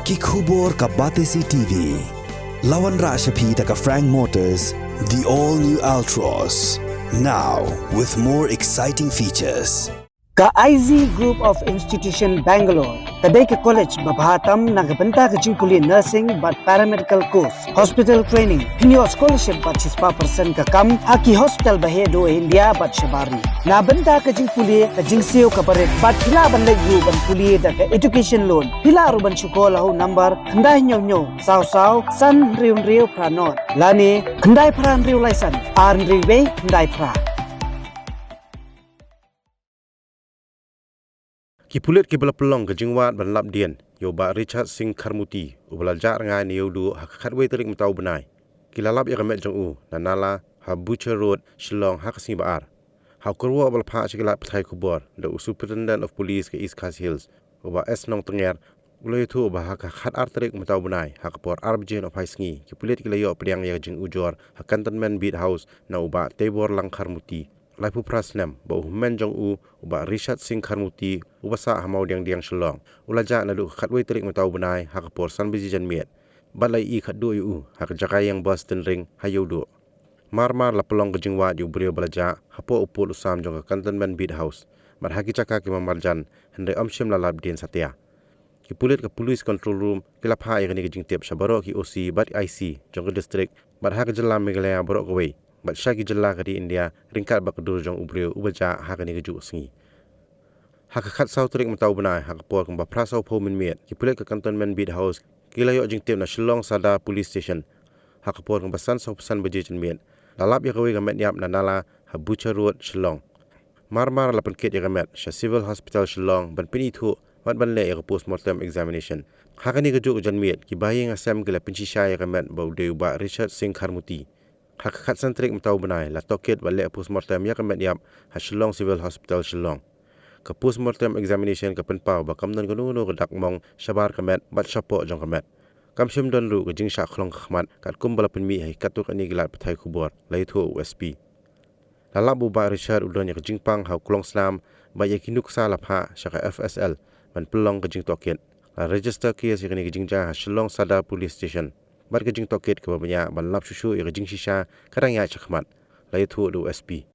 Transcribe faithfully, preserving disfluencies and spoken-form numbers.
Ki khubor ka Batesi T V. La wanrah sha phi da ka Frank Motors, the all new Altroz. Now with more exciting features. Ka I Z Group of Institution Bangalore ka dei ka college ba bha tam na ka bynta ka jingpule nursing bad paramedical course, hospital training, pynïoh scholarship bad shispah percent ka kam ha ki hospital ba heh duh India bad shabar ri. Na bynta ka jingpule, ka jingsiew ka barit bad phi lah ban leit ruh ban pule da ka education loan. Phi lah ruh ban shu call ha u number khyndai hynñiew hynñiew saw saw san hynriew hynriew phra nod lane khyndai phra hynriew lai san ar hynriew wei khyndai phra. Ki pulit kiba la pynlong ka jingwad ban lap dien ïa u Bah Richard Singh Kharmuti, uba la jah rngai na Ïewduh ha ka khatwei tarik mynta u bnai, ki la lap ïa ka met jong u na nala ha Butcher Road, Shillong, ha ka sngi ba ar. Ha u kyrwoh ba la phah sha ki lad pathai khubor da u Superintendent of Police ka East Khasi Hills, u Bah S Nongtnger, u la ïathuh ba ha ka khatar tarik mynta u bnai, ha ka por ar baje hynñiew phai sngi, ki pulit ki la ïoh pdiang ïa ka jingujor ha Cantonment Beat House na u Bah Teibor Lang Kharmuti, laiphew phra snem, bad u hynmen jong u, u Bah Richard Singh Kharmuti, uba sah ha Mawdiangdiang, Shillong, u la jah naduh ka khatwei tarik mynta u bnai ha ka por san baje janmiet, bad la ïohi khatduh ïa u ha ka jaka ïeng bus tynring ha Ïewduh. Mar mar la pynlong ka jingwad ïa u briew ba la jah hapoh u pud u sam jong ka Cantonment Beat House bad ha ki jaka kiba marjan, hynrei ym shym la lap dien satia. Ki pulit ka Police Control Room ki la phah ïa kane ka jingtip sha baroh ki O C bad I C jong ka district bad ha ka jylla Meghalaya baroh kawei bad sha ki jylla ka ri India, ryngkat bad ka dur jong u briew uba jah ha kane kajuh ka sngi. Ha ka khatsaw tarik mynta u bnai, ha ka por kumba phra saw phew mynmiet, ki pulit ka Cantonment Beat House ki la ïoh jingtip na Shillong Sadar Police Station ha ka por kumba san saw phew san baje janmiet. La lap ïa kawei ka met ïap na nala ha Butcher Road, Shillong. Mar mar la pynkit ïa ka met sha Civil Hospital Shillong ban pynithuh bad ban leh ïa ka postmortem examination. Ha kane kajuh ka janmiet, ki bahaïing hasem ki la pynshisha ïa ka met ba u dei u Bah Richard Singh Kharmuti. Ha ka khatsan tarik mynta u bnai la tohkit bad leh postmortem ïa ka met ïap ha Shillong Civil Hospital, Shillong. Ka postmortem examination ka pynpaw ba kam don kano kano ka dak mong shabar ka met bad shapoh jong ka met. Kam shym don ruh ka jingshah khlong ka khmat, katkum ba la pynmih ha ki katto katne ki lad pathai khubor, la ïathuh u S P. La lap ba u Bah Richard u don ïa ka jingpang ha u klong snam bad ïa ki nuksa la phah sha ka F S L ban pynlong ka jingtohkit. La register case ïa kane ka jingjia ha Shillong Sadar Police Station bad ka jingtohkit kaba bniah ban lap shuh shuh ïa ka jingshisha ka dang ïaid shakhmat, la ïathuh da u S P.